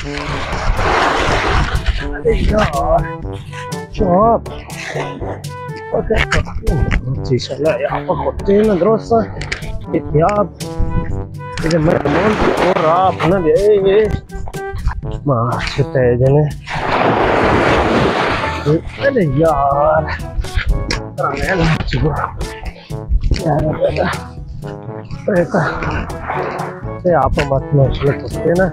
ارے یار، چاپ۔ اوکے۔ چیز اللہ، یہاں پر کتے نا درست۔ احتیاط۔ اے میں مول اور آپ نہ دے، اے، اے۔ ماں، چھتے جنے۔ ارے یار۔ ارے یار۔ اے آپ مت مشکل کرتے نا۔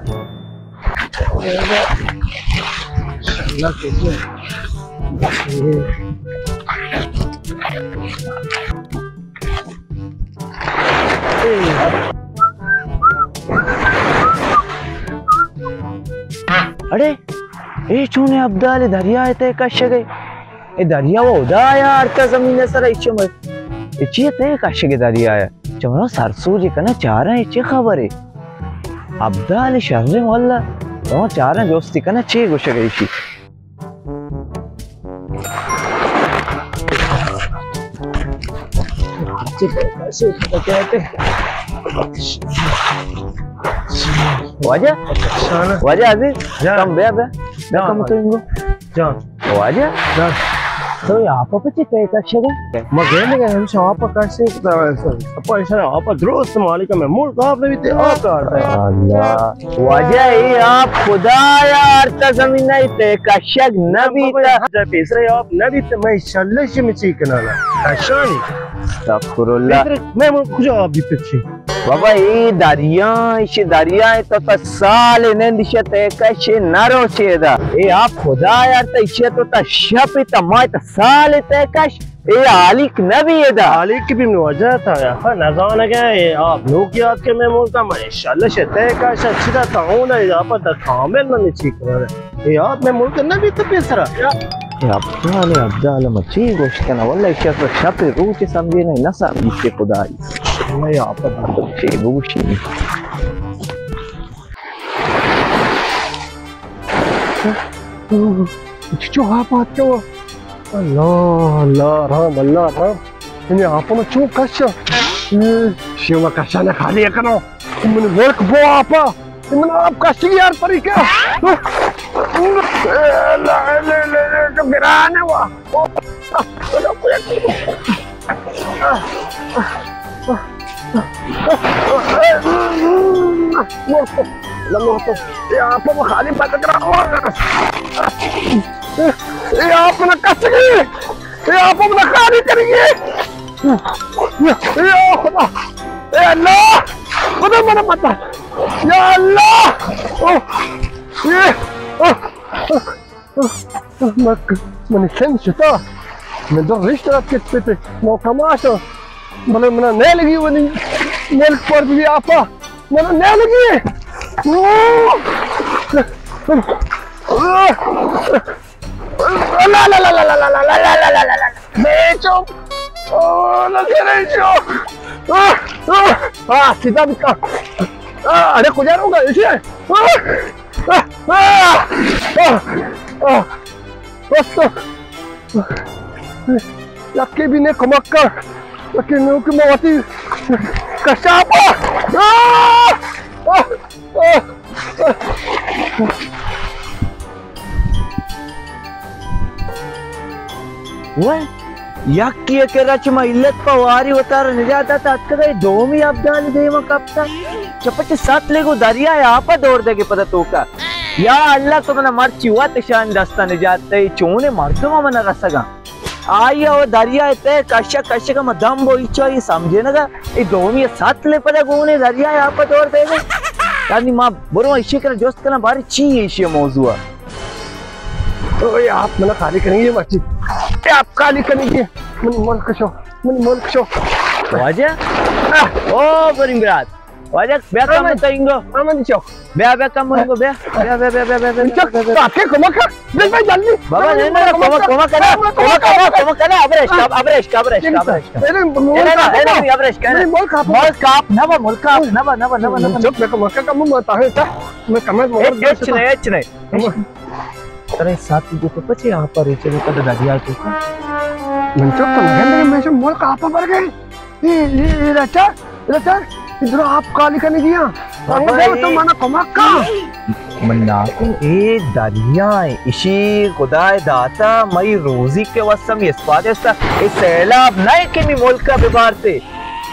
اللہ کیسے؟ اڑے، اے چونے ابدال دریا ءِ تہ کشگ ءَ؟ اے دریا و ہدا ءَ آرتا زمین ءِ سر ءَ، اے چی مر-، اے چی ءِ تہ کشگ ءَ دریا ءَ؟ چہ من سرسوج کناں چاراں اے چی خبرے؟ ابدال شریں واللہ، من چاراں جستی کناں چی گوشگ ءَ ایشی۔ واجہ، واجہ عزیز، جان۔ کم بیا، بیا۔ بیا جان۔ کم تو انگو۔ جان۔ واجہ؟ جان۔ تو اے آپ پہ چی تہ کشگ ءَ؟ ما گندگ ءَ ہمیشہ آپ کشگ ءَ، آپ ایشاں آپ درست مالک ءَ، مئے ملک آپ نہ بیت، آپ کار۔ اللہ۔ واجہ، اے آپ خدا ءَ آرتا زمین ءِ تہ کشگ نہ بیت۔ جا پیسرے آپ نہ بیت، مئے شلش میں چی کنانا؟ کشانی۔ استغفر اللہ۔ پیسرے مئے ملک کجا آپ بیت چی؟ بابا، اے دریا، ایشی دریا ءَ تو تا سال نند ایشی تہ کش نہ روچے دا۔ اے آپ خدا ءَ آرتا، ایشی تو تا شپ تا ماہ تا سال تہ کش۔ اے آلیک نہ بی ادا۔ آلیک بی من واجہ تا یا نزانگ ءَ، اے آپ نوک یاد کہ مئے ملک ءَ، من انشاءاللہ شہ تہ کش، اچھی دا تا ہون اے آپ تا کامل من چی کرا۔ اے آپ مئے ملک نہ بیت پیسرا۔ اے ابدال، ابدال من چی گوشت کناں؟ واللہ ایشی تو شپ روچ سمجھے نہ، نہ سمجھتے خدائی۔ میں آپ چی گوشی؟ چو آپ آتکا؟ اللہ، اللہ رحم، اللہ رحم۔ انہیں آپ ما چون کشا؟ شیوا کشا نہ خالی کنو۔ من ملک بو آپا۔ من آپ کشی یار پری کیا؟ لا، لا، لا، لا، تو گران ہے وا۔ اے آپ ما خالی پتہ کرا۔ اے آپ نہ کشگی۔ اے آپ ما خالی کرگی۔ یا خدا۔ اے اللہ۔ خدا منا مت۔ یا اللہ۔ اوہ۔ اے۔ اوہ۔ مک-، منی سند شتا۔ من در رشت رات کت پتے۔ نو کماشا۔ بلے منا نہ لگی ونی۔ ملک پر بھی آپا۔ منا نہ لگی۔ اوہ۔ لا، لا، لا۔ بیچو۔ او، نہ کرے چو۔ آ، آ، آ، سیدھا بکا۔ آ، ارے کجا رو گا؟ ایشی ہے۔ آ، آ، آ، آ، آ۔ بس۔ یکی بھی نے کمک کر۔ یکی نو کہ موتی کشاپا۔ آ، آ۔ وے، یکے کہ رچ ما علت پہ واری وتارا نجات دات اتکگ، اے دومی ابدال دیما کپتا۔ چہ پچ ست لگو دریا ءِ آپا دور دگے پدا توکا۔ یا اللہ تو منا مرچی وت شان دستا نجات دے، چونے مردم منا رسگا۔ آئی ءَ دریا ءِ تہ کشگ کشگ ءَ ما دم بو، ایچو اے سمجھینگ ءَ، اے دومی ءَ سات لے پدا گونے دریا ءِ آپ ءَ دور دیگ ءَ۔ یعنی ما برو ایشی کرا جست کناں بارے چی ایشی موضوع ءَ۔ اوئے آپ منا خالی کنگی مرچی۔ اے آپ خالی کنگی۔ منی ملک شو، منی ملک شو۔ واجہ؟ آہ۔ او برین برات۔ واجہ، بیا کم تو اینگو۔ آمد چو۔ بیا، بیا کم اینگو، بیا۔ بیا، بیا، بیا۔ چو، تو آکے کمک کر۔ بیا، بیا، جلدی۔ بابا، نہیں، نہیں، کمک، کمک کنا، کمک کنا، کمک کنا، ابرش، ابرش، ابرش، ابرش۔ ارے، ملک آپ۔ ملک آپ، نہ با، ملک آپ، نہ با، نہ با، نہ با، نہ با۔ چپ، میں کمک کم مت ہے، چا۔ میں کمک مت۔ اچ نہیں، اچ نہیں۔ ترے ساتھی جو تو پچے آپ پر چلو کد دریا تو۔ من چپ تو لگے، میں ملک آپ پر گئے۔ اے، اے، اے، رچا، رچا، ادھر آپ کالی کرنے گیا۔ بابا، تو منا کمک کا۔ من ناکو، اے دریا ایں، اشی خدائے داتا، مئی روزی کے واسطہ می اسپاتے استا، اے سیلاب نہ ایں کہ می ملک ءَ ببارتے۔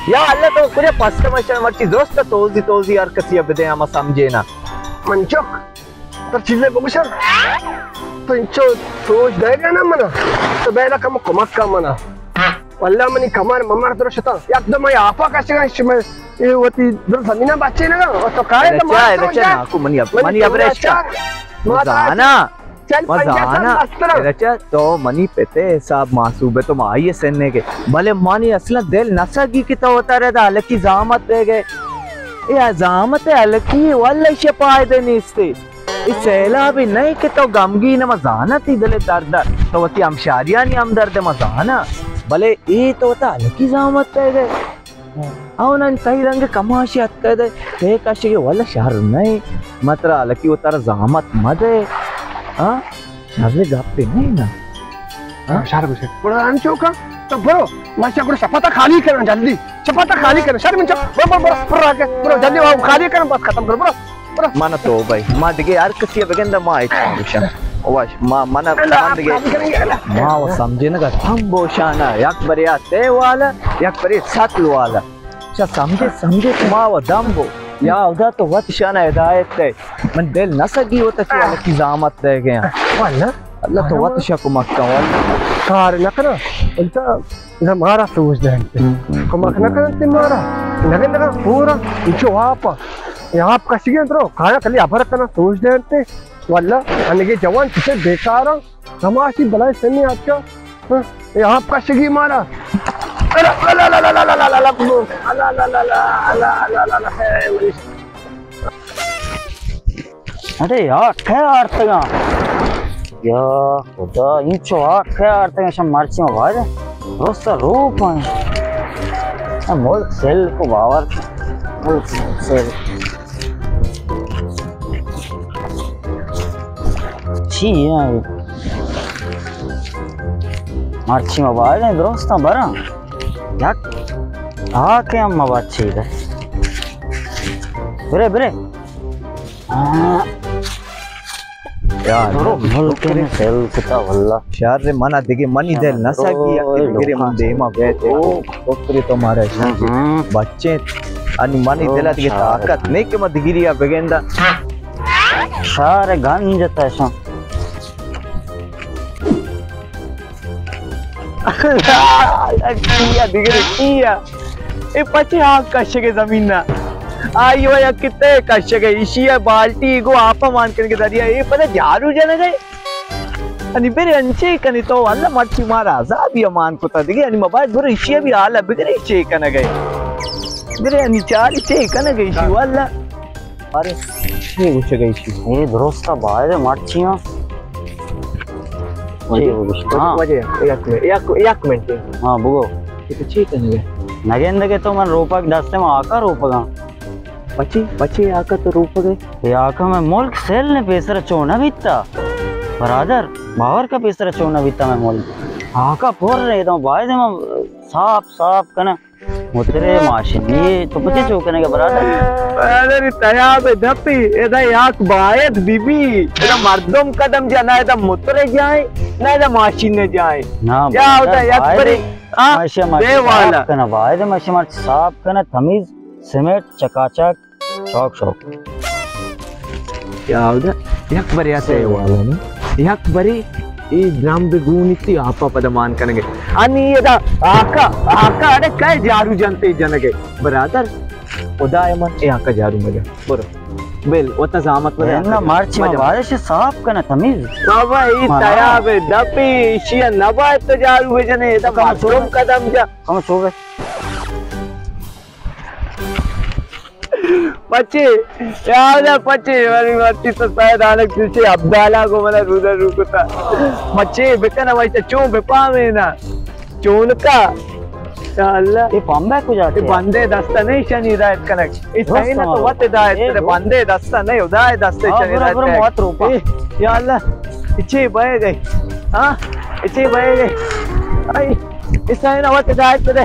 یا اللہ، تو کجا پست مشن، مرچی درست توزی توزی ہر کسی ءَ بدے، ہما سمجھے نا۔ من چک، تو چیزے بگوشن، تو انچو سوچ دے گا نا منا، تو بیلا کم کمک کا منا۔ واللہ منی کمر ممر درشتا۔ یک دم ای آپا کشگا شمئے اے وتی در زمینا بچے لگا۔ اور تو کائے تو مار تو جا۔ ناکو منی اب، منی اب رشتا۔ مزانا۔ چل پنجاہ سال مسترا۔ رچا تو منی پتے حساب محسوب ہے تو مائی سننے کے۔ بلے منی اصلا دل نسگی کہ تو وتارا دا الکی زحمت دے گئے۔ اے زحمت الکی واللہ شے فائدہ نیستے۔ اے سیلابے نہ کہ تو غمگین، ما زاناں تئی دل ءِ درد ءَ، تو وتی ہمشاریانی ہمدرد ئے، ما زاناں، بلے اے تو وتا ہلکی زحمت دئیگ ئے۔ او نن تئی رنگ کماشے اتکگ ئے، تئی کشگ ئے، واللہ شر نہ ایں، ما ترا ہلکی وتارا زحمت مہ دئے۔ ہاں؟ شر گپے نہ ایں نا۔ ہاں؟ شر بشے۔ گڑا انچو کن، تو برو، ما شا گڑا شپتا خالی کناں جلدی۔ شپتا خالی کناں، شر من چا، برو، برو، برو، برو، آگے، برو، جلدی، خالی کناں، بس ختم کرو، برو۔ من توبہ، ما دگہ ہر کسی بگندہ ما ایت گوشاں۔ واش، ما، من، من دگہ، ما و سمجھے نگا تم بوشانا، یک برے آ تے والا، یک برے سطل والا۔ چا سمجھے، سمجھے تو ما و دم بو۔ یا خدا تو وت شانا ہدایت دے۔ من دل نہ سگی ہوتا چو الکی زحمت دے گیا۔ واللہ۔ اللہ تو وت شا کمک کن واللہ۔ کار نہ کرا۔ انت نہ مارا سوچ دینت۔ ہم۔ کمک نہ کننت مارا۔ نگن نگن پورا انچو آپ۔ اے آپ کشگی انت رو۔ کایا کلی ابر کنا سوچ دینت۔ واللہ انگے جوان چشے بیکاراں۔ کماشی بلائیں سنی آتکا۔ ہاں، اے آپ کشگی مارا۔ الا، الا، الا۔ اڑے یار، کئے آرتگاں؟ یا خدا، اینچو آ کئے آرتگاں؟ شم مرچی ما باید درست روپ آں۔ اے ملک سیل کو باور، ملک سیل۔ چی اے؟ مرچی ما باید درستاں براں۔ یک آ کہ ہم ما بچی دے۔ برے، برے۔ آ۔ یار، درو ملک نے سیل کتا واللہ۔ شر منا دگہ منی دل نہ سگی، یک دگرے من دیما بیت۔ او، ڈاکٹر تو مارا شنگی۔ ہم۔ بچے، انی منی دل دگہ طاقت نہیں کہ ما دگری بگندا۔ شار گنج تشم۔ اللہ، اللہ، کیا دگرے کیا؟ اے پچے آگ کشگے زمین نا۔ آئی و یک کتے کشگے، ایشی ء بالٹی گو آپا مان کنگے دریا، اے پدا جارو جنگے۔ انی برے انچے کنی تو، اللہ مرچی مارا عذابی مان کتا دگہ، انی مباید برو ایشی بھی حالا بگرے چے کنگے۔ برے انی چاری چے کنگے ایشی واللہ۔ ارے، چی گوشگ ء ایشی؟ اے درست ء باید ء مرچی آں۔ واجہ، چی گوشت؟ ہاں۔ واجہ، یک منٹ، یک، یک منٹ۔ ہاں، بگو۔ اے تو چی کنگ ء؟ نگندگ ء تو من روپگ دست ء، من آکا روپگاں۔ پچی، پچی آکا تو روپگ ء؟ اے آکا میں ملک سیل نے پیسر چون نہ بیتا۔ برادر، باور کا پیسر چون نہ بیتا میں ملک۔ آکا پر رہے تو باید ء من صاف، صاف کناں۔ مترے ماشینی، تو پچے چو کنگے برادر؟ برادر، تیاب دپی، ادا یک باید بی بی، ادا مردم قدم جا، نہ ادا مترے جائیں، نہ ادا ماشین جائیں۔ نا، یا برادر، ادا یک باید بری، آ، ماشین، ماشین بے والا۔ صاف کنا، باید ماشین، ماشین صاف کنا، تمیز، سیمنٹ، چکاچک۔ شوق، شوق۔ یا خدا، یک برے آتے والا نا۔ یک برے اے درم بگونی تی آپا پدا مان کنگے۔ انی ادا آکا، آکا اڑے کئے جارو جنتے جنگے۔ برادر، خدا من اے آکا جارو مگا۔ برو۔ بل، وتا زحمت مگا۔ نا مرچی ما بارش صاف کنا تمیز۔ بابا، اے تیاب دپی، ایشی نباید تو جارو بجنے، ادا مردم قدم جا۔ کم سو گئے۔ پچے، یاد ہے پچے، ولی مرچی تو سید آنک پیچھے عبداللہ کو منا رودا روکتا۔ مچے بکن وای تو چون بپاوے نا۔ چون کا؟ یا اللہ۔ اے پمبے کجا اے بندے دستا نہیں شنی ہدایت کنک۔ اے سہی نہ تو وت ہدایت کرے، بندے دستا نہیں، خدا دستے شنی ہدایت کنک۔ اے، یا اللہ، اچھے بئے گئے۔ ہاں؟ اچھے بئے گئے۔ آئی۔ اے سائیں وت ہدایت دے۔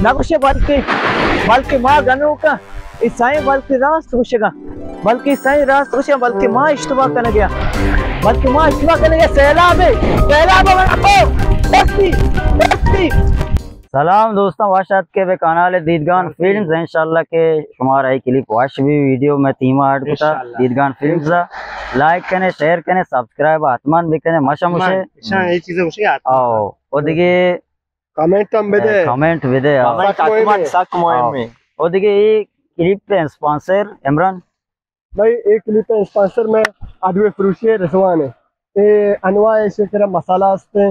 نہ گوشے بلکہ، بلکہ ما گنوکا۔ اے سائیں بلکہ راست گوشگا۔ بلکہ سائیں راست گوشے، بلکہ ما اشتباہ کنگے، بلکہ ما اشتباہ کنگے۔ سیلاب ہے، سیلاب ہے، او، بستی، بستی۔ سلام دوستاں، وش آتکے بہ کانال دیدگان فلمز۔ انشاءاللہ کہ شمارا اے کلپ وش بی، ویڈیو میں تیما ایڈ کتا انشاءاللہ۔ دیدگان فلمز ءَ لائک کنے، شیئر کنے، سبسکرائب حتماً بکنے، مشا مشے۔ شاں اے چیزیں مشے آتما۔ او، او دیگہ کمنٹ ہم بدے۔ کمنٹ بدے، آ۔ کمنٹ سک مہم حتماً ہے۔ سک مہم آ۔ ہے۔ او دیگہ اے کلپ اسپانسر عمران۔ بھائی، اے کلپ اسپانسر میں آدوے فروشی رضوان ہے۔ اے انواع ہے، اسی طرح مسالہ ہستے،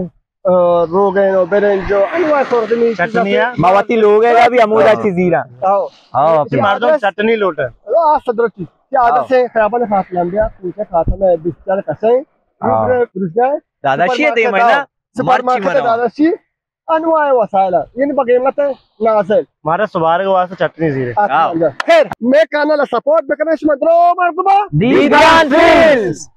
آ، روگن و برنج و انواع خوردنی چیز چٹنی ہستے۔ ہے۔ ما وتی لوگ ہے بھی ہمودا آ۔ چیز زیرا۔ آؤ۔ آؤ، اپنی۔ مردم چٹنی لوٹے۔ آ، صدر چیز۔ کیا آؤ۔ عادت سے خیابان خاص لمبیا، پوچھا کھاتا میں بستر کسے۔ آؤ۔ روبرے فروش گئے۔ داداشی ہے سپر دے مارکیٹ مہینہ۔ آؤ۔ سپر مرچی مارکیٹ منو۔ داداشی۔ انواع وسائل، یعنی بقیمت نازل۔ مارا سوارگ واسطہ چٹنی زیرے۔ آؤ۔ خیر، میں کانال سپورٹ بکنے، شما درو مردمہ۔ دیدگان فلمز۔